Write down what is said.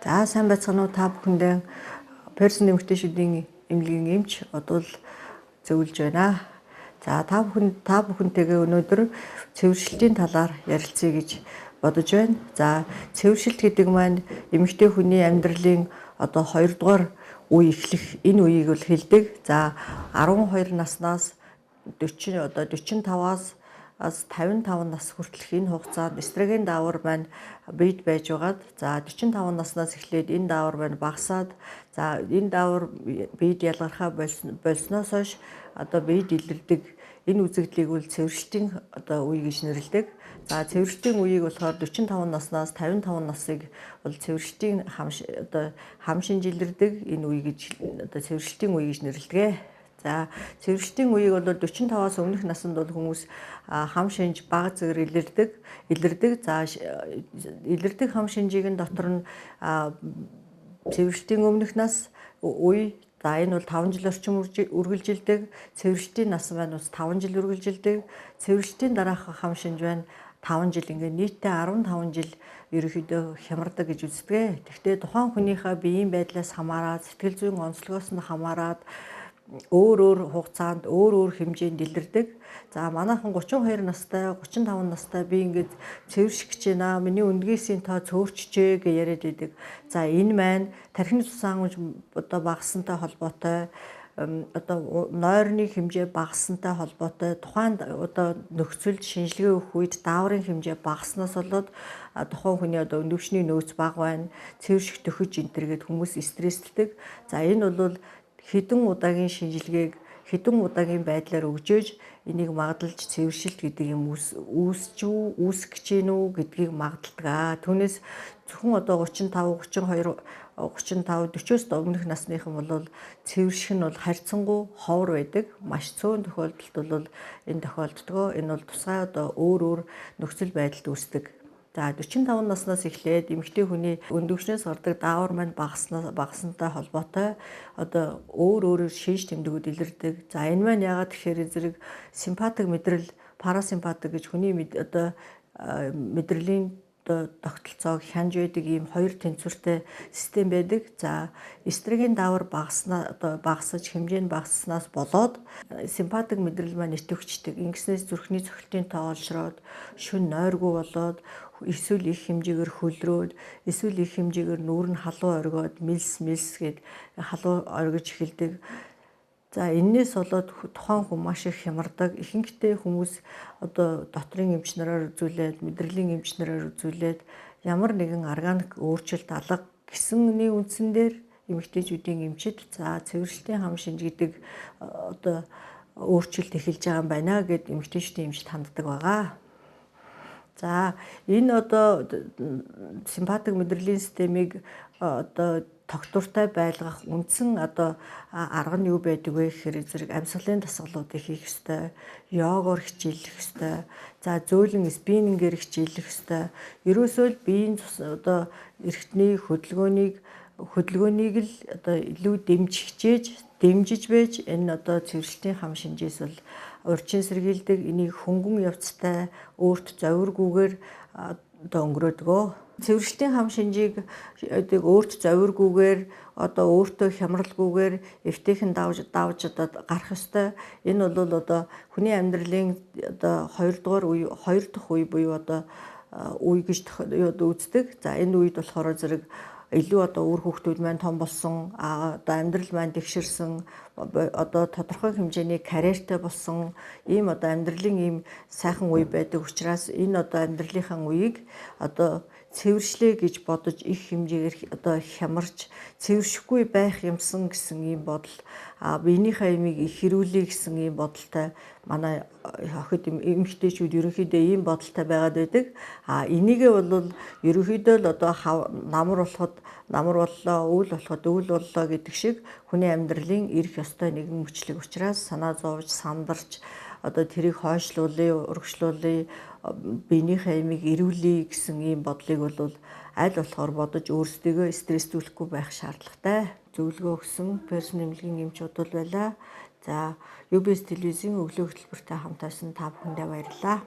За сайн байцгаана уу, та бүхэндээ Персон эмэгтэйчүүдийн эмнэлгийн эмч Одуул зөвлөж байна. За та бүхэнтэйгээ өнөөдөр цэвэршилтийн талаар ярилцъя гэж бодож байна. За цэвэршилт гэдэг маань эмэгтэй хүний амьдралын одоо 2 дугаар үе эхлэх энэ үеийг бол хэлдэг. За 12 наснаас 40 одоо 45-аас 55 нас хүртэлх энэ хугацаанд эстроген даавар маань биед байж байгаад, за 45 наснаас эхлээд энэ даавар маань багасаад, за энэ даавар биед ялгархаа болсноос хойш одоо биед илэрдэг энэ үзэгдлийг бол цэвэршилтийн одоо үе гэж нэрлэдэг. За цэвэршилтийн үеийг болохоор 45 наснаас 55 насыг бол цэвэршилтийн одоо хам шинж илэрдэг энэ үе гэж одоо цэвэршилтийн үе гэж нэрлэдэг. За цэвэршилтийн үеийг бол 45-аас өмнөх наснд бол хүмүүс хам шинж бага зэрэг илэрдэг. За илэрдэг хам шинжийг нь дотор нь цэвэршилтийн өмнөх нас үе, за энэ бол 5 жил орчим үргэлжилдэг. Цэвэршилтийн нас маань бас 5 жил үргэлжилдэг. Цэвэршилтийн дараах хам шинж байна 5 жил, ингээд нийтдээ 15 жил ерөнхийдөө хямардаг гэж үздэг. Тэгэхдээ тухайн хүнийхээ биеийн байдлаас хамаарат, сэтгэл зүйн онцлогоос нь хамаарат өөр өөр хугацаанд өөр өөр хэмжээнд илэрдэг. За манайхан 32 настай, 35 настай би ингээд цэвэрших гэж байна. Миний өндгийсийн тоо цөөрчжээ гэж яриад идэг. За энэ маань тархины цусан хангамж одоо багассантай холбоотой, одоо нойрны хэмжээ багассантай холбоотой, тухайн одоо нөхцөлд шинжилгээ өгөх үед дааврын хэмжээ багасснаас болоод тухайн хүний одоо өндөвчний нөөц бага байна, цэвэрших төхөж энэ төр гээд хүмүүс стрессэлдэг. За энэ бол хэдэн удаагийн шинжилгээг хэдэн удаагийн байдлаар өгжөөж энийг магадлалж цэвэршилт гэдэг юм үүсч үү, үүсэх гэж гин үү гэдгийг магадалдаг. Түүнээс зөвхөн одоо 35, 32, 35, 40-оос өмнөх насныхан бол цэвэрших нь бол харьцангуй ховор байдаг. Маш цөөн тохиолдолд бол энэ тохиолддог. Энэ бол тусгай одоо өөр өөр нөхцөл байдалд үүсдэг. За 45 наснаас эхлээд эмэгтэй хүний өндөгчнөөс гардаг даавар маань багаснастай холбоотой одоо өөр өөрөөр шинж тэмдгүүд илэрдэг. За энэ маань яагаад тэгэхээр зэрэг симпатик мэдрэл, парасимпатик гэж хүний одоо мэдрэлийн одоо тогтолцоог хянж байдаг ийм хоёр тэнцвэртэй систем байдаг. За эстроген даавар багаснаа одоо багасаж хэмжээ нь багасснаас болоод симпатик мэдрэл маань идэвхждэг. Ингэснээс зүрхний цохилтын тоо олшроод, шүн нойргүй болоод, эсвэл их хэмжээгээр хөлрөөд, эсвэл их хэмжээгээр нүүр нь халуун оргиод, мэлс мэлс гээд халуун оргиж эхэлдэг. За энээс болоод тухайн хүн маш их хямардаг. Ихэнхдээ хүмүүс одоо дотрын эмч нараар үзүүлээд, мэдрэлийн эмч нараар үзүүлээд ямар нэгэн органик өөрчлөлт алга гэсэнний үндсэн дээр эмэгтэйчүүдийн эмчид за цэвэршилтийн хам шинж гэдэг одоо өөрчлөлт эхэлж байгаа юм байна гэд эмэгтэйчүүдийн эмчид ханддаг байгаа. За энэ одоо симпатик мэдрэлийн системийг одоо тогтвортой байлгах үндсэн одоо арга нь юу байдаг вэ гэхээр зэрэг амьсгалын дасгалуудыг хийх ёстой, йогоор хичээллэх ёстой, за зөөлөн спиннингээр хичээллэх ёстой. Ерөөсөө л биеийн одоо эрхтний хөдөлгөөнийг л одоо илүү дэмжиж дэмжиж байж энэ одоо цэвэрлэлтийн хам шинжээс бол урьдчилан сэргийлдэг. Энийг хөнгөн явцтай өөрт зовиргүйгээр одоо өнгөрөөдгөө. Цэвэрлэлтийн хам шинжийг өөрт зовиргүйгээр одоо өөртөө хямралгүйгээр эвтэйхэн давж одоо гарах ёстой. Энэ бол одоо хүний амьдралын одоо 2 дугаар үе, 2 дахь үе буюу одоо үе гэж үздэг. За энэ үед болохоор зэрэг илүү одоо үр хүүхдүүд маань том болсон, одоо амьдрал маань тэгшэрсэн, одоо тодорхой хэмжээний карьертай болсон ийм одоо амьдралын ийм сайхан үе байдаг учраас энэ одоо амьдралынхаа үеийг одоо цэвэршлээ гэж бодож их хэмжээгээр одоо хямарч цэвэршихгүй байх юмсан гэсэн ийм бодол, биенийхээ ямиг их хэрүүлье гэсэн ийм бодолтой манай охид эмэгтэйчүүд ерөнхийдөө ийм бодолтой байгаад байдаг. Энийгээ бол ерөнхийдөө л одоо намар болоход намар боллоо, өвөл болоход өвөл боллоо гэдэг шиг хүний амьдралын ирэх ёстой нэгэн мөчлөг учраас санаа зовж, сандарч одоо тэрийг хойшлуулъя, урагшлуулъя, биенийхээ ямиг эрүүлье гэсэн ийм бодлыг бол аль болохоор бодож өөрсдийгөө стрессдүүлэхгүй байх шаардлагатай. Зөвлөгөө өгсөн Персон эмнэлгийн эмч Удуул байлаа. За UBS телевизийн өглөө хөтөлбөртэй хамт байсан та бүхэндээ баярлалаа.